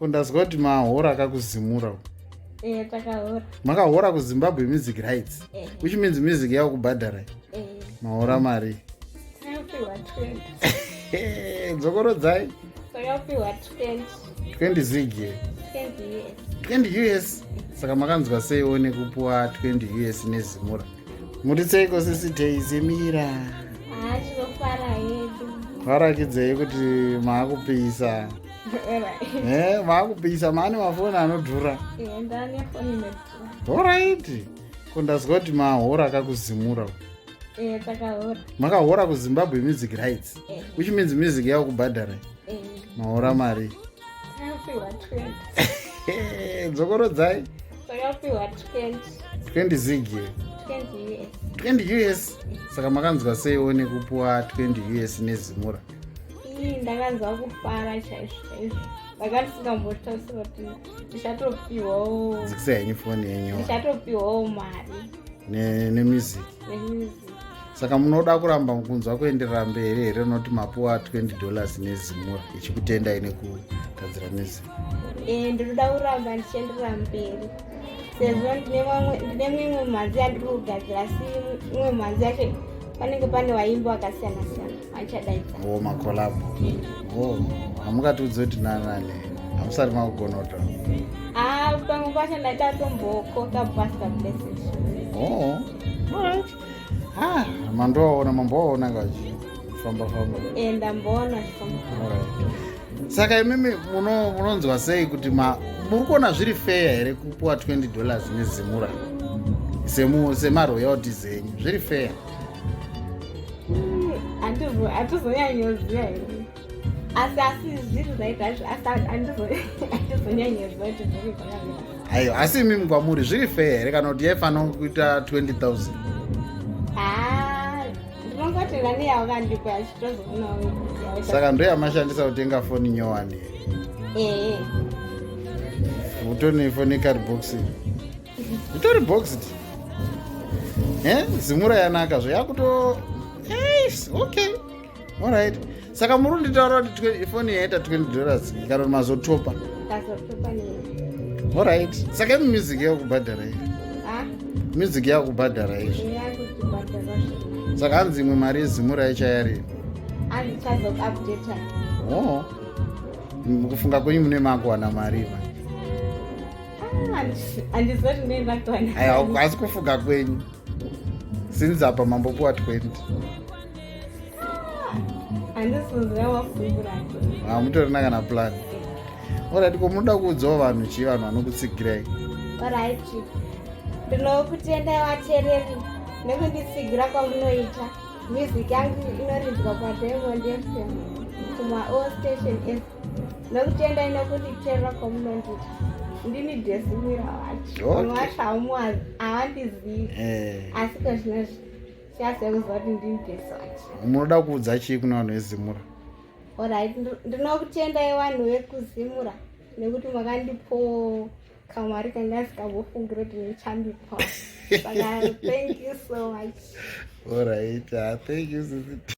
Ko ndazwa kuti mahora akakuZIMURA. Eh, takahora. Makahora kuZimbabwe Music Rights, which means music yavo kubhadhara. Mahora mari? Takapiwa 20. Dzokorodzai. Takapiwa 20. 20 ZiG? 20 US. 20 US. Saka makanzwa seiwo nekupuwa 20 US neZIMURA? Muri seiko, sisi Daisy Mira? Ah, tinofara hedu. Varakidzei kuti maakupisa. Maakupisa, maane mafoni anodhura. Ndane foni inodhura. Alright. Ko ndazwa kuti mahora akakuZIMURA. Eh, takahora. Makahora kuZimbabwe Music Rights, which means music yavo kubhadhara. Mahora mari? Takapiwa 20. Dzokorodzai. Takapiwa 20. 20 ZiG? 20 US. 20 US. Saka makanzwa seiwo nekupuwa 20 US neZIMURA? Ii, ndakanzwa kufara chaizvo chaizvo. Ndanga ndisingambotarisira kuti ndichatopiwawo. Dzikisai henyu foni yenyu. Ndichatopiwawo mari. Nemusic. Nemusic. Saka munoda kuramba kunzwa kuenderera mberi here, unoti mapuwa $20 neZIMURA ichikutendai nekugadzira music? Eh, ndinoda kuramba ndichienderera mberi sezvo ndine mimwe mhanzi yandiri kugadzira, asi imwe mhanzi yacho panenge pane vaimbi vakasiyana siyana vachadaidza. O, macollabo. O, hamungatiudze kuti nanani? Hamusati makugona kutaura. Ah, pamwe pacho ndaida tombokoka Pastor Blessed. Oh, alright. Ah, mandowaona, mambowaona kachifamba famba? Eh, ndamboona achifamba. Alright. Saka imimi munonzwa sei kuti muri kuona zviri fair here kupuwa $20 neZIMURA semaroyalties enyu? Zviri fair? Hatizonyanyoziva here, asi zviri zvaita hazvo, asi handizonyanyoziva kuti zviri zvakamira. Aiwa, asi imimi kwamuri zviri fair here, kana kuti yaifanira kuita 20 000? Ah, ndinongoti nani yawakandipa chitozoonawo. Saka ndo yamashandisa kutenga foni nyowani? Ee. Utone foni cardbox, itori box ti ZIMURA yanaka zvayakuto. Yes, okay, alright. Saka muri kunditaura kuti foni yaita $20, kana kuti mazotopa? Tazotopa nei. Alright. Saka imi music yakubhadhara here? Ah. Music yakubhadhara izvi? Yakutibhadhara. Saka hanzi imwe mari yeZIMURA ichayari? Andichazokuupdata. Oh, kufunga kwenyu mune makuwana mari ma? Handizoti ndinoenda kuwana. Aiwa, asi kufunga kwenyu, since apa mambopuwa 20? Handisiziva mafungiro acho. Hamutorina kana plan. Alright. Ko munoda kuudzawo vanhu chii, vanhu vanokutsigirai? Alright, ndinokutendai vateereri nekunditsigira kwamunoita. Music yangu inoridzwa paDiamond FM, kuma all station f. Nokutendai nekunditeerera kwamunondiita. Ndini Daisy Mira wacho. Vamwe vacho havandizivi, asi kozvinozvi chasiya kuziva kuti ndini Daisy wacho. Munoda kuudza chii kune vanhu veZIMURA? Alright, ndinokutendai vanhu vekuZIMURA nekuti makandipowo kamari kanga sikambofungira kuti ndichandipa. Saka thank you so much. Alright. Thank you, sisi.